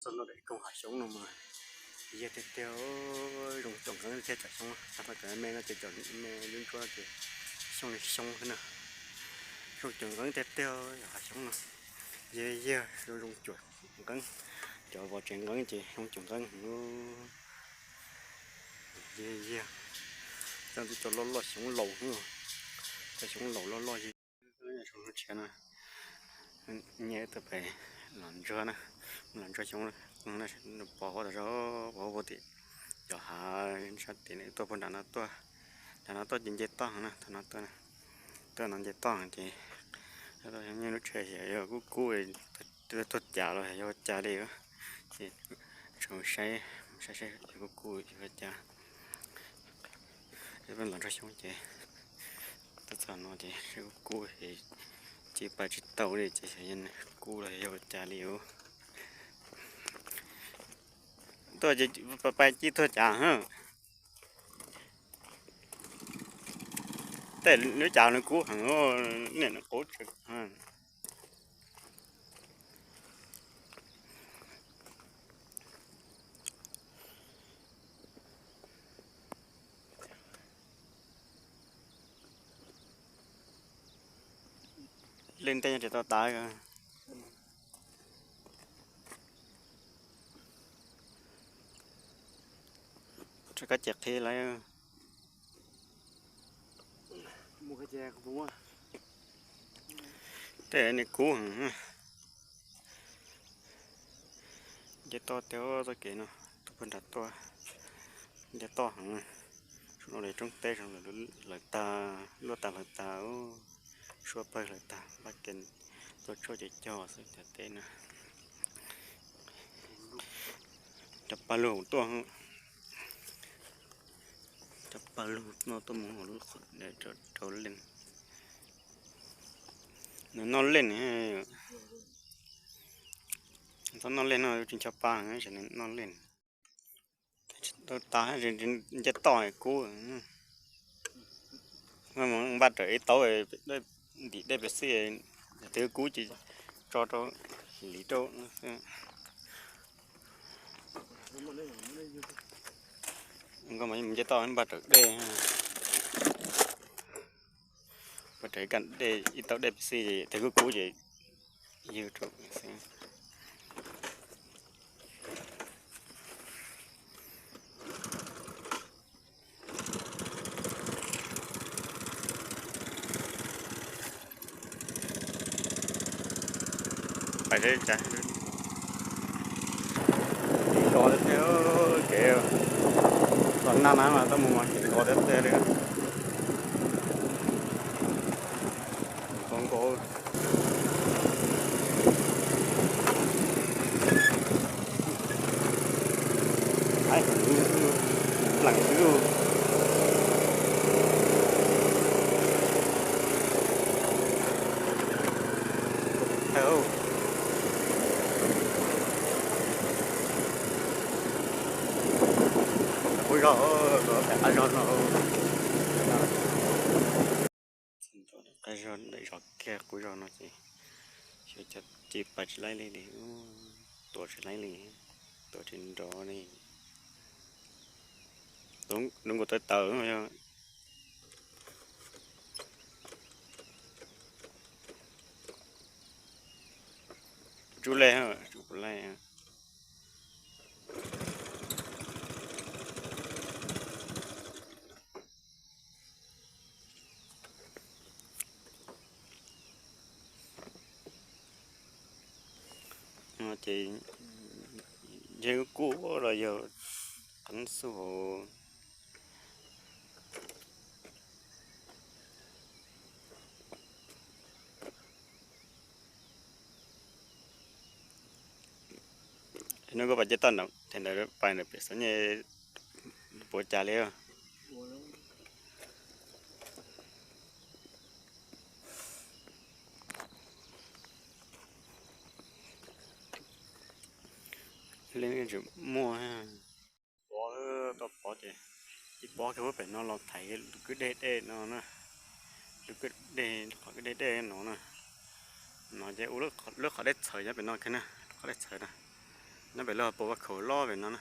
Txog ntua daim koog hav xyoob no mas yog tiag tiag, zoo cuam nqeeb thiab cov xyoob, tag nrho cov me no ces cov me ntsuab ntsuab no ces xyoob li xyoob xwb na. Zoo cuam nqeeb tiag tiag yog hav xyoob no. Yog yog zoo zoo cuam nqeeb, cov vov tsev nqeeb ces zoo cuam nqeeb heev. Yog yog, cov loj loj xyoob laus, cov xyoob laus loj loj. Tshiab no, nyiam tus pem los ntsuag na, los ntsuag xyoob, pos huab tas zog, pos huab tim cov hav sab tim tuaj puag nram no tuaj, nram no tuaj ces nce toj heev na, thaum no tuaj, tuaj no nce toj heev ces nyob lub tsheb xyov yog kub kub, tuag cas los yog ua cas li, ces tseem saib, saib saib yog kub kub yog ua cas. Peb los ntsuag xyoob ces tuaj txog no ces saib kub kub, ci pais tsis tau li ces xyov yog kub los yog ua cas li. Tuaj ces pais ci tuag cas, tej lub cas nws kub heev, niam nws qub tsev. Leej ntej nyob tsis tau tas. Rov qab ces qhib lawm. Tej niag kub heev. Nce toj tiag txoj kev no, tuaj puag nram tuaj, nce toj heev. Saum no lawv roob teb, saum lawv tag, luaj tag hlawv tag, suab pawg hlawv tag, npaj kev tua tshuaj ces cog xwb cov teb no. Cov paj lug tuaj, cov paj lug no tuaj mus hauv lub qhov rau leej. Nws noj leej, txhob noj leej no tsis ncho pa, nws noj leej. Tau tas, nce toj kub, npaj rawm ib taub ntim dej pes xij, twb kub ces tso rau, hliv rau. Nkauj mas nce toj npaj rawm dej, npaj rawm ib ka dej, ib taub dej pes xij, twb kub kub ces ywg rau xwb. Pais seb cas, kev nkos tiag tiag, kev los nag na mas tau mus mas kev nkos tiag tiag li. Nkos nkos. Pleev xwb. Qub zog, qab zog no. Qab zog, daim zog kiag qub zog no ces xyov cov ci pais tsis laib li, tua tsis laib li, tua tsis nrov li. Lub nkaus tawv tawv no yog tsub lej, tsub puas laij. Ces yog kub los yog qeeb xu hauv. Hnub koj pais ces toj ntawd, ntawd pais ntawd pem xwb ne, puas cas li. Leej twg muaj pov, tau pov ces ib pob kiag pem no los thaiv lub kwj deg dej no na, lub kwj deg, qhov kwj deg dej no na. No ces ua lub qhov dej txhawv nyob pem no kiag na, qhov dej txhawv na. Nyob pem lub hauv paus vaj khaum loj pem no na,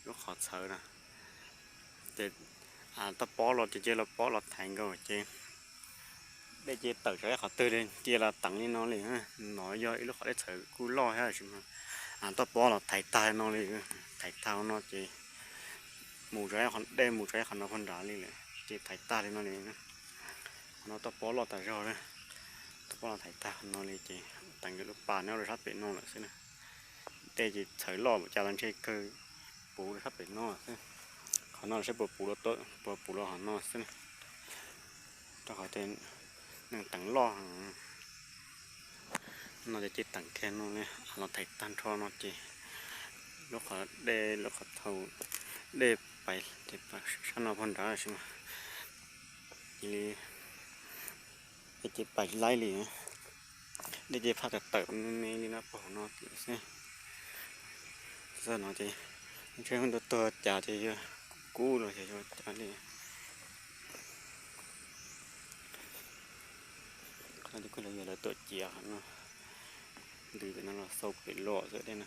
lub qhov txhawv na, ces toj pob los ces cia los pob los thaiv nkaus ces dej ces tawm tsam ib qhov twg li cia los teev li no li. No yog ib lub qhov dej txhawv kuj loj thiab tab sis toj pob los thaiv tag li no li, thaiv tag no ces mus tsam ib qhov dej mus tsam ib qhov no puag nrad li lawm ces thaiv tag li no li. Qhov no toj pob loj tas zog li, toj pob los thaiv tag no li ces teev lub pas nyob rau sab pem no lawm xwb na. Dej ces txhawv loj cas los ntshe kawg puv rau sab pem no xwb. Qhov no los saib puas puv, puas puv rau qhov no xwb na. Rau qhov tias neeg teev loj no ces cia teev kiag no li, los thaiv tag nrho no ces lub qhov dej lub qhov thaum dej pais sab no puag nrad tab sis mas li dej ces pais laib li, dej ces phaj tawm tawm me me li no puag hauv no xwb. Txog no ces ntshe tuag tuag cas ces yog kub kub los yog cas li. Qhov no ces kuj yog lawv tuam ciav qhov no, ntws pem no los xau pem los xwb tej no.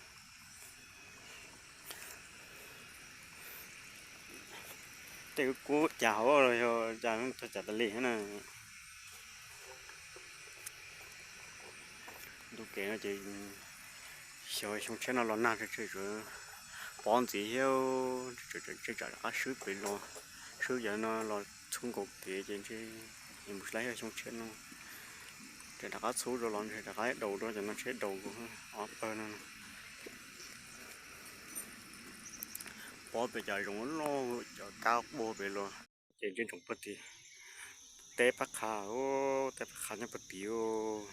Tej kub kub cas hauv los yog cas tuag cas tas li na. Ntu kev no ces xyov xyoo tshiab no los nag tseem tsuas pob ntxiv thiab, tseem tsam rov qab swb pem los, swb cov no los txhub nkaus kev ces ntshe mus tsis laib xyoo tshiab no. Tseem rov qab txhub rau los ntshe rov qab daus rau cov no tsheb daus nkaus ob pawg no. Pob pem cov zoov loj cov kab quaj pem los. Ces ntshe ntsoov puag tim teb Pab Qha, teb Pab Qha nyob puag tim,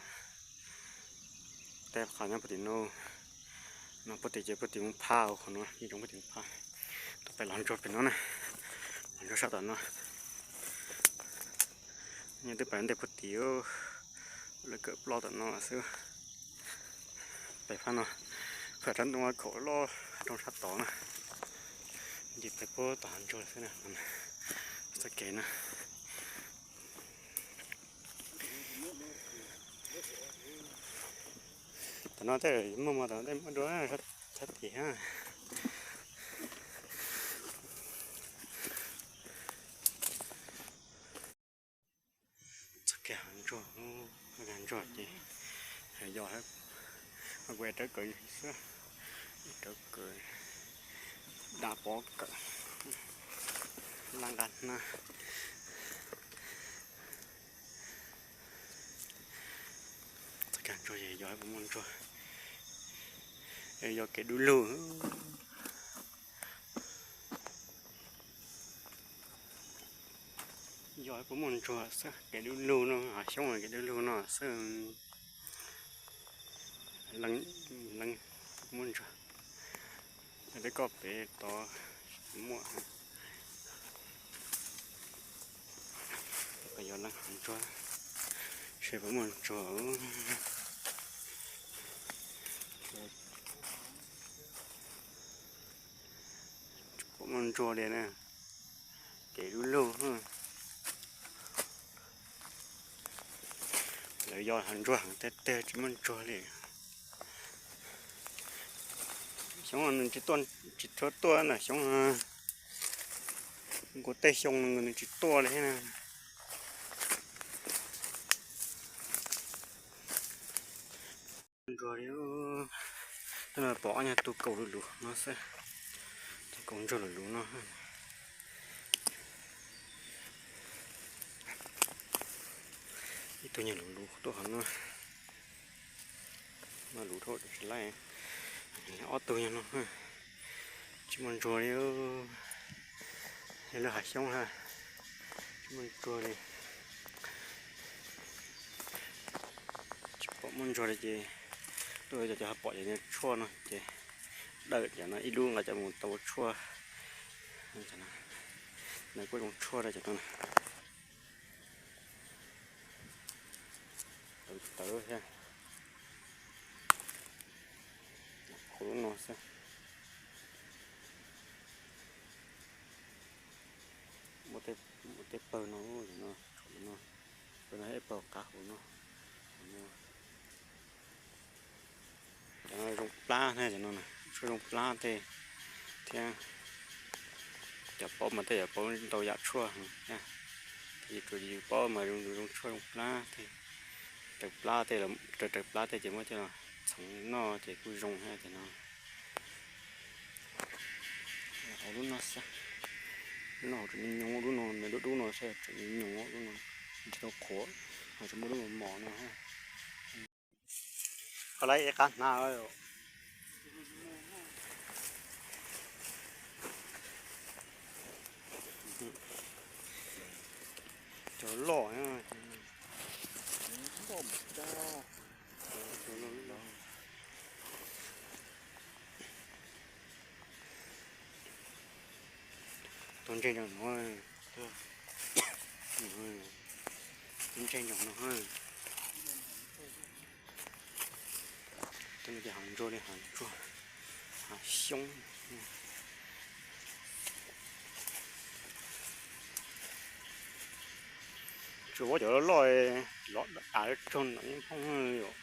teb Pab Qha nyob puag tim no, no puag tim ces puag tim Moos Phaj qhov no, ntshe ntsoov puag tim Moos Phaj. Tab peb los ntsuag pem no na, los ntsuag sab tom no. Nyob twb pais ntej puag tim, lawv kawm ploj tom no xwb. Pem phab no, phab rab ntoo khaum loj rau sab tod na. Ces peb puag tom hav ntsuag xwb na, txoj kev na. Tam no tej muaj mos tom no tej muaj dua sab tim thiab. Txoj kev hav ntsuag, hav ntsuag ces yog kuv rawv kawm xwb, rawv kawm dab pob kawm laj nqa hnab. Txoj kev ntsuag ces yog puas muaj ntsuag, yog kev dub lug. Yog puas muaj ntsuag xwb, kev dub lug no, hav xyoob kev dub lug no xwb. Leej, leej muaj ntsuag, peb koj pem tod muaj. Yog leej hav ntsuag, seb puas muaj ntsuag. Puas muaj ntsuag li na, kev dub lug. Lawv yog hav ntsuag heev tiag tiag tsis muaj ntsuag li. Xyoob nws tsis tuaj, tsis tshua tuaj na xyoob, nkaus tej xyoo nws tsis tuaj li na. Ntsuag li, twb no pom ob nyuag tug kaus lus lus no xwb, tug kaus ntsuag lus lus no. Ib tug nyuag lus lus tuaj qhov no, no lus dhau tsis laib. Ob tug nyuag no tsis muaj ntsuag li, yog lub hav xyoob ha, tsis muaj ntsuag li. Tsis pom muaj ntsuag li ces tuaj cov cov ho pom cov niag tshuaj no ces dawm cov no ib lub nqa cov mus tau tshuaj. Nws kuj zoo tshuaj rau cov no. Tawv tawv thiab. Khuv lub no xwb. Muaj tej pawg no, no, pawg no ib pawg qab hauv no. Cov no zoo plab thiab cov no na. Tshuaj zoo plab tej thiab. Cov paub mas tej cov paub ntau yam tshuaj heev thiab. Ces tsuas yus paub mas zoo, zoo tshuaj zoo plab tej. Raws plab tej, raws, raws plab tej ces muab coj los txhoov noj ces kuj zoo thiab ces no. Hauv lub no xwb, lub no hauv tseem nyoos nyoos, lub no me dub dub no saib tseem nyoos nyoos, lub no tsis tau qhuav, ho tseem muaj lub mos mos no. Koj lawv ib qab hnav. Cov loj, tuaj ntseg ntsoov no, tuaj ntseg ntsoov no. Tuaj no ces hav ntsuag li hav ntsuag, hav xyoob. Tsuas muab cov loj loj los dais tsuag no yeej poob yom.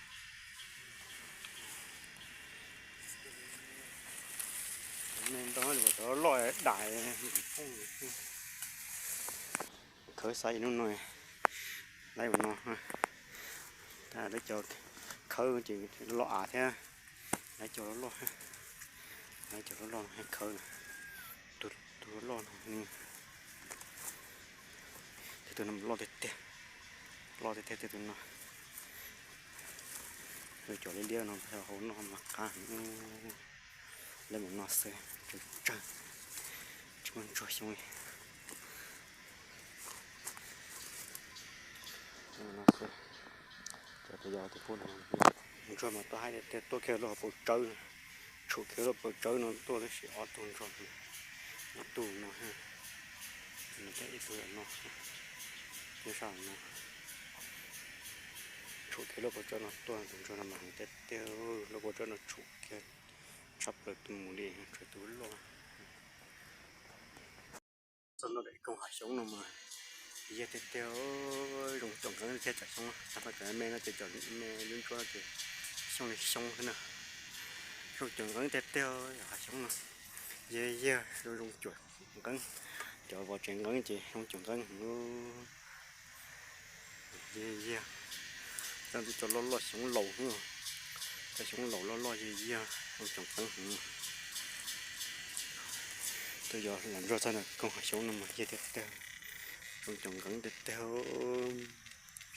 Cov me ntau cov loj dais poob. Khawb xaiv ib hnub no, lawv ua no, lawv cov khawb ces loj av thiab, lawv cov loj loj, lawv cov loj loj no khawb, tus loj loj no, tej tus no loj tiag tiag, loj tiag tiag tej tus no. Cov liab liab no hauv no mas qab heev. Lawv mus no xwb, tsawg tsawg, tsis muaj ntsuag xyoob li. Cov yog tus pub no, ntsuag mas tuaj haib tiag tiag, tuaj kiag lub hauv paus tsawb, tshum kiag lub paus tsawb no tuaj tab sis ob tug ntsuag, ob tug no, ib tug no, ib sab no, tshum kiag lub paus tsawb no tuaj, tus ntsuag no mas heev tiag tiag, lub paus tsawb no tshum kiag tshaj plaws tus mus li, tshuav tus loj. Txog ntua daim koog hav xyoob no mas yag tiag tiag, zoo caum nqeeb thiab cov xyoob, tag nrho cov me no ces cov me lub ntsuab no ces xyoob li xyoob xwb na. Zoo caum nqeeb tiag tiag yog hav xyoob no, yag yag zoo zoo caum nqeeb, cov vov tsev nqeeb ces zoo caum nqeeb heev. Yag yag, cov loj loj xyoob laus, cov xyoob laus loj loj yag yag zoo caum nqeeb heev. Tuaj yog lam ntsuag txog ntua koog hav xyoob no mas yag tiag tiag, zoo caum nqeeb tiag tiag.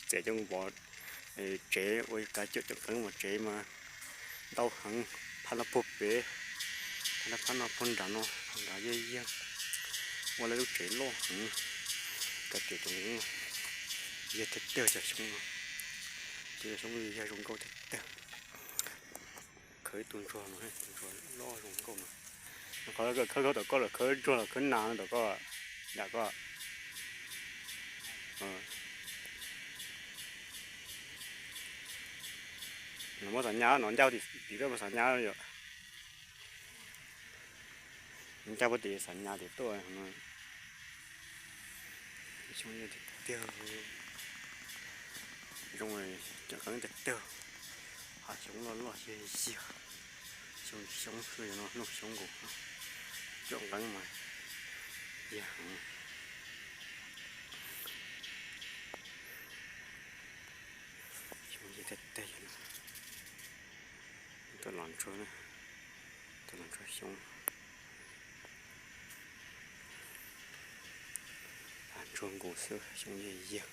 Txiav coj vov tsev ua kav cuam caum nqeeb mas tsev mas ntau heev, phab no puag pem, phab no, phab no puag nram no, nrad yag yag, ua lawv lub tsev loj heev, kav cuam caum nqeeb. Yag tiag tiag cov xyoob no, cov xyoob yag zoo nkauj tiag tiag. Khawb ib tug ntsuag no, tus ntsuag loj zoo nkauj no. Qhov khawb khawb tom koj lawm, khawb ntsuag los khawb nas no tom koj, yam koj. No muab xav nyas no ncaj tim tim tuaj muab xav nyas yom. Ncaj puag tim xav nyas tim tuaj no. Xyoob yag tiag tiag, zoo caum nqeeb tiag tiag. Hav xyoob loj loj yag yag, xyoob xyoob xwb no, noj xyoob nkaus, caum nqeeb mas yag heev. Xyoob yag tiag tiag no. Tuaj los ntsuag, tuaj los ntsuag xyoob. Ntsuag nkaus xwb, xyoob yag yag.